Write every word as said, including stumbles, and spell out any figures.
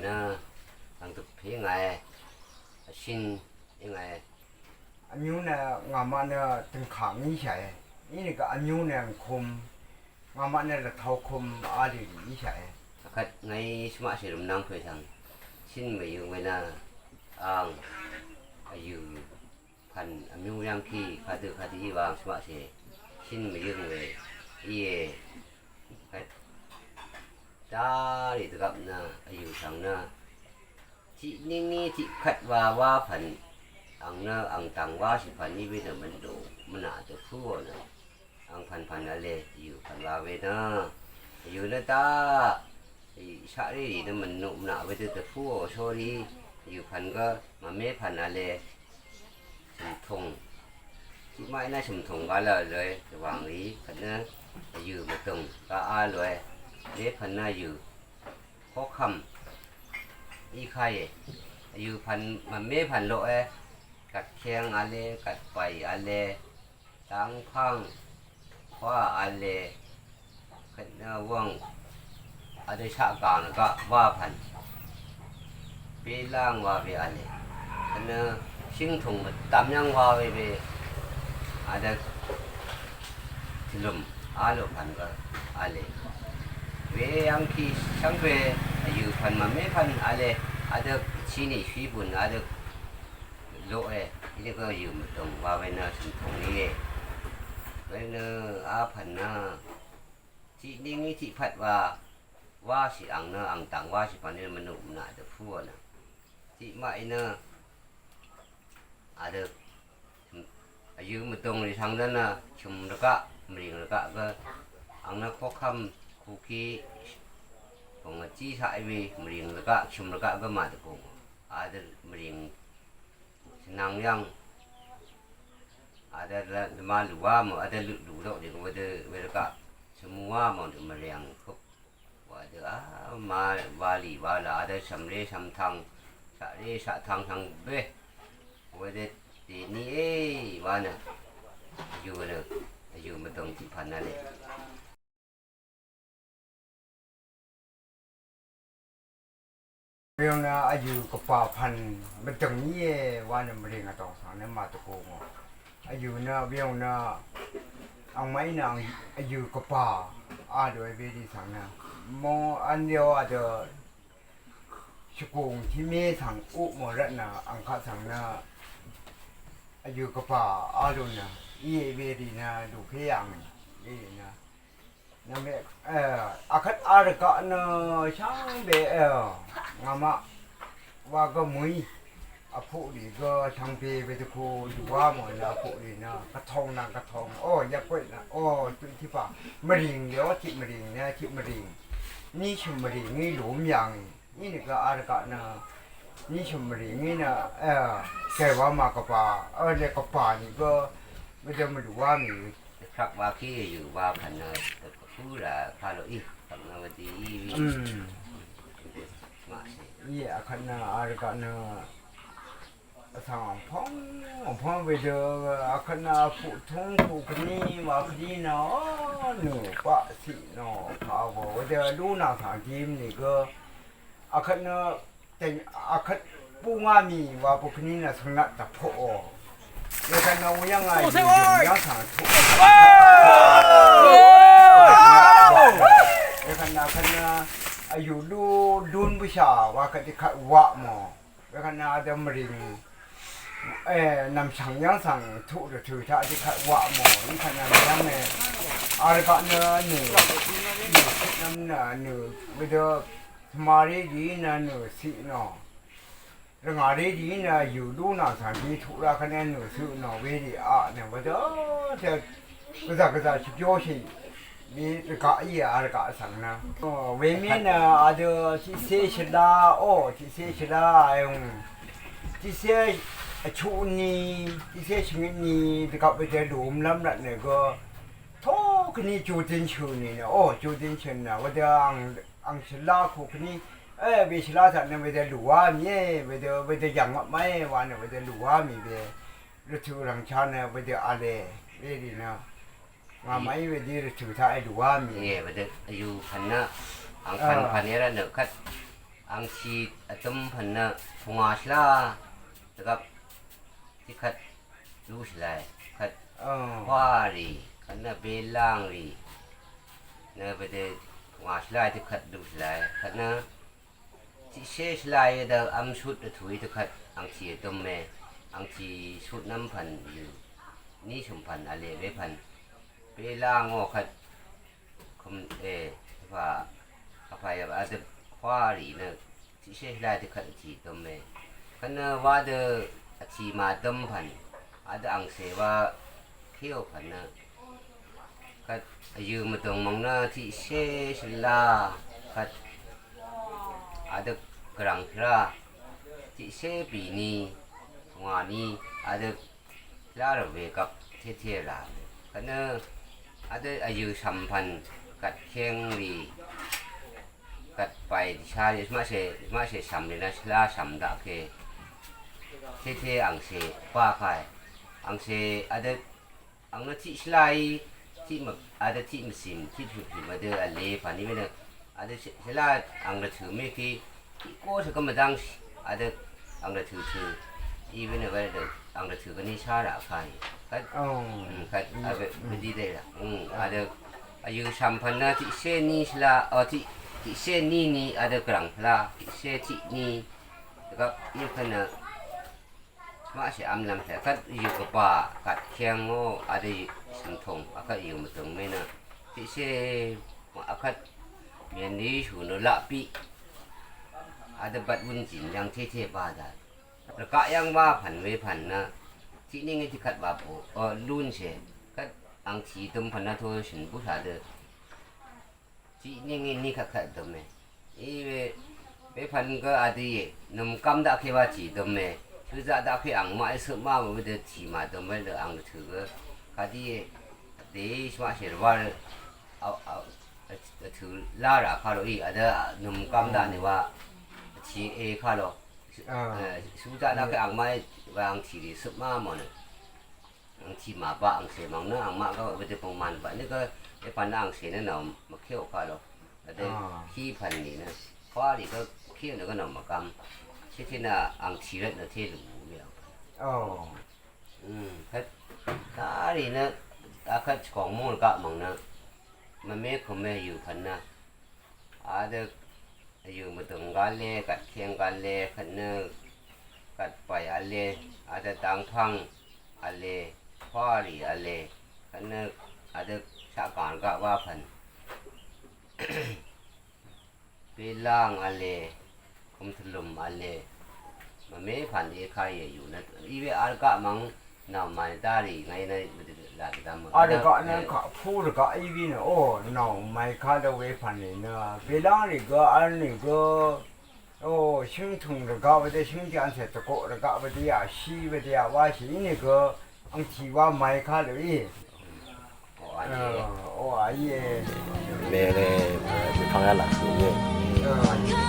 Nø ang dvpè ngàe, vshín í ngàe. Vmyú nø ngàmaq nø døngkà ngí shàe. Ínìgø vmyú nø ngkum, ngàmaq nø lvtau kum a lì lì í shàe. Akvt ngàí shvmaqshì lvmnvng pè svng shín mèyøng we nø ang vyø̀ pv̀n vmyú yv́ngkí kadø kadø í wa shvmaqshì shín mèyøng we íe. Kvt darì dvgvp nø vyø̀ svng nø tiq ningí tiq kvt wa wá pv̀n ang nø ang dv̀ng wáshì pv̀n í we nø mvndò mvnà dvpǿò nø ang pv̀n pv̀n v̄le, vyø̀ pv̀n wa we nø vyø̀ nø dá shaqrírì nø mvnò mvnà wedø dvpǿò sórí vyø̀ pv̀n gø mvmé pv̀n v̄le. Shø̀mtùng. Tiqmaq í nø shø̀mtùng wa lv́ lòe, dvwàng rì kvt nø vyø̀ mvdùng wa á lòe. Mé pv̀n nø vyø̀ koqkvm í káe. Vyø̀ pv̀n mvmé pv̀n loqe. Gvtkeng v̄le, gvtbàì v̄le, dv́ngpv́ng hwá v̄le, kvt nø wvng adø shaqgà nø gaq wá pv̀n, beláng wa we v̄le, kvt nø shíngtùng mvdvm yv́ng wa we we, adø tvlø̀m a lò pv̀n gø v̄le. We yv́ngkí shvngbe vyø̀ pv̀n mvmé pv̀n v̄le, adø chinì shvbùn adø loqe, inìgø vyø̀ mvdùng wa we nø shø̀mtùng íe. We nø a pv̀n nø tiq ningí tiq pvt wa wáshì ang nø ang dv̀ng wáshì pv̀n nø mvnò mvnà dvpǿò nø tiqmaq í nø adø vyø̀ mvdùng rì svng dvnø chø̀m rvgaq mvrìng rvgaq gø ang nø koqkvm kuki bòngvtí shaq í we mvrìng rvgaq chø̀m rvgaq gø màdvgùng adø mvrìng shvnvng yv́ng adø lvma lùwá mò adø lutlu doq nìgø wedø wervgaq shvmuwá mò nø mvrìng kup wa dø a ma wa lì wa là adø shv̀mré shv̀mtvng shaqré shaqtvng tvng be wedø dèní e wa nø vyø̀ nø vyø̀ mvdùng tiq pv̀n v̄le. Vyø̀ nø vyø̀ gvpà pv̀n mvdø̀ng íe wa nø mvrìng vdòng svng nø màdvgù ngò. Vyø̀ nø vyø̀ nø angmaqí nø ang vyø̀ gvpà a lòe werì svng nø mò vnlio adø shvgùng tiqmé svng uq mò rvtnø angkaq svng nø vyø̀ gvpà a lò nø íe werì nø lùké yàngì werì nø Nvmbe, e, akvt a rvgaq nø shvngbe, e, ngàmaq wa gø mø̀í. Vpuqrì gø shvngbe wedø ku dùwá mò nø vpuqrì nø gvtong nvng gvtong. O, yvpgø nø, o, tiqpà. Mvrìng lèò tiq mvrìng nø tiq mvrìng. Ní shø̀m mvrìng ngí lùm yàngì. Inìgø a rvgaq nø ní shø̀m mvrìng ngí nø, e, gèwá mà gvbà, e, lè gvbà nìgø, gvdø mvlù wá mì. Dvprak wa kí yø̀ wa pv̀n nø, dvprak hú rà kà lò í, pv̀n nø wa dì í wí. Mm. Maqsè. Íe, akvt nø, a rvgaq nø, vsvng angpv́ng, angpv́ng wedø, akvt nø, puq túng, puq kvní, wa kvní nø, o, nø, baq siq nò, kà wò, wedø, lú nà svng dim nìgø, Akvt nø, teng, akvt búngá mì wa bukvní nø svngnat dvpoqò. Wekvt nø wuyv́ng a yù yùn yv́ng svng tuq. Wekvt nø akvt nø, a yù lú lún bǿshà wa kvt dvkvt waq mò. Wekvt nø adø mvrìng, e, nv̀mshv̀ng yv́ng svng tuq rvtø̀ taq dvkvt waq mò. Wekvt nø mvyv́ng e, a rvgaq nø nø, nv̀m nø nø, wedø Tmàrí dìí nø nø siq nò. Rvngàrí dìí nø yù lú nà svng dìí tuq ra kvt nø nø siq nò wedø aq nø wedø te gvzà gvzà shvbyoshì. Ni rvgaq íe a rvgaq svng nø. Wemí nø adø tiqcé shvlá ó tiqcé shvlá ayung. Tiqcé vchuq ni tiqcé shvngøt ni dvgvp wedø lùmlv́m rvtnø gø. Tokvni judøn shø̀n nìnø ó judøn shø̀n nø wedø ang Ang shvlá kukvní, e, we shvlá taq nø wedø lùwá mìe, wedø, wedø yv̀ngvp màe wa nø wedø lùwá mì we. Rvtø̀ rv̀ngcha nø wedø v̄le, werì nø. Ngàmaqí wedø rvtø̀ taq e lùwá mì. Íe, wedø, yù pv̀n nø, ang pv̀n pv̀n e rvt nø kvt, Angcì vdøm pv̀n nø pungwà shvlá dvgvp tiqkvt lú shvlai, kvt hwá rì, kvt nø belang rì nø bvdø pungwà shvlá tiqkvt lú shvlai, kvt nø tiqsé shvlai dø vmshut vtui tiqkvt angcì vdøm e, angcì shut nvm pv̀n yø, ní shø̀m pv̀n vle we pv̀n belang o kvt Kùm e, vpà, vpà yvp adø hwá rì nø tiqsé shvlá tiqkvt vtì døm e. Kvt nø wa dø vtì màdøm pv̀n, adø angcè wa kéò pv̀n nø. Kvt vyø̀ mvdø̀ng mv̀ng nø tiqsé shvlá, kvt adø gvrv̀ng shvlá, tiqsé bìni, ngwàni, adø Shvlá rvwè gvp tété rà. Kvt nø adø vyø̀ shv̀m pv̀n kvt kéng rì, kvt bai dvshá rì, shvmaqshè, shvmaqshè shv̀m rì nø shvlá shv̀m daqke. Tété angcè bá kà e. Angcè adø ang nø tiq shvlá í, tiq mv, adø tiq mvcìm, tiq pvpìm adø vle pv̀n í we nø Adø shvlá ang rvtø̀ mèkí tiq kó shvgøm mvdv́ng adø ang rvtø̀ tø̀ í we nø we dø ang rvtø̀ gvní shá rà kà í. Kvt, mm, kvt, a we, we dí dè rà. Mm, adø vyø̀ shv̀m pv̀n nø tiqsé ní shvlá, o, tiq, tiqsé ní ní adø gvrv̀ng shvlá, tiqsé tiq ní. Dvgvp í kvt nø Maqshì vmlv́m tè kvt yø̀ gvbà kvt kèngò adø yø̀ shø̀ngtòng akvt yø̀ mvdø̀ng mè nø tiqsé akvt mènlì shù nø laqpiq adø bvt wún jìn yv̀ng tété bá daq. Rvgaq yv̀ng wá pv̀n we pv̀n nø tiqní ngí tiqkvt wà bò, o, lúnshè kvt angtì døm pv̀n nø to shø̀n bǿshà dø Tiq ní ngí ní kvtkvt døme. Í we, wepv̀n gø adø íe. Nòmgv́m daqké wa tì døme. Shøzaq daqké angmaq í søq má we dø tì mà døme dø ang dvtø̀ gø. Kadø íe. Dèí shvmaqshè rvwá rø. Au, au, dvtø̀ lá rà kà lò í. Adø nòmgv́m daqnø wa. Tì e kà lò. Shøzaq daqké angmaq í wa ang tì rì søq má mò nø. Angtì màbaq angcè mv̀ng nø angmaq gø wedø pvngmàn baq nø gø epv̀n angcè nø nà mvkéò kà lò. Wedø kí pv̀n nì nø. Hwá rì gø kí nø gø nà mvgvm. Shé té nø angtì rvt nø té lù we ang. Kvt. Tarì nø akvt shvkòng mung rvgaq mv̀ng nø. Mvme køme yø̀ pv̀n nø. Adø yø̀ mvdø̀ng gale, kvtkeng gale, kvt nø kvtbàì ale, adø dangpvng ale, hwarì ale, kvt nø adø shaqgàng gaq wapv̀n. Belàng ale, kumtvlum ale, mvme pv̀n e kà íe yø̀ nø. Iwe arvgaq mv̀ng Nà màì dá rì ngàí nø mvdø là dvdvm mø. Arvgaq nø kaq pú rvgaq í wí nø, o, nà màì kadø we pv̀n rì nø, beláng rì gø, vl nì gø, o, shǿngtùng rvgaq vdø, shǿngtiq vncè tvgoq rvgaq vdø yà, shí vdø yà, wáshì í nì gø, angtì wa màì kadø í. O, a íe. Mèle, vpvng yà laq hø íe.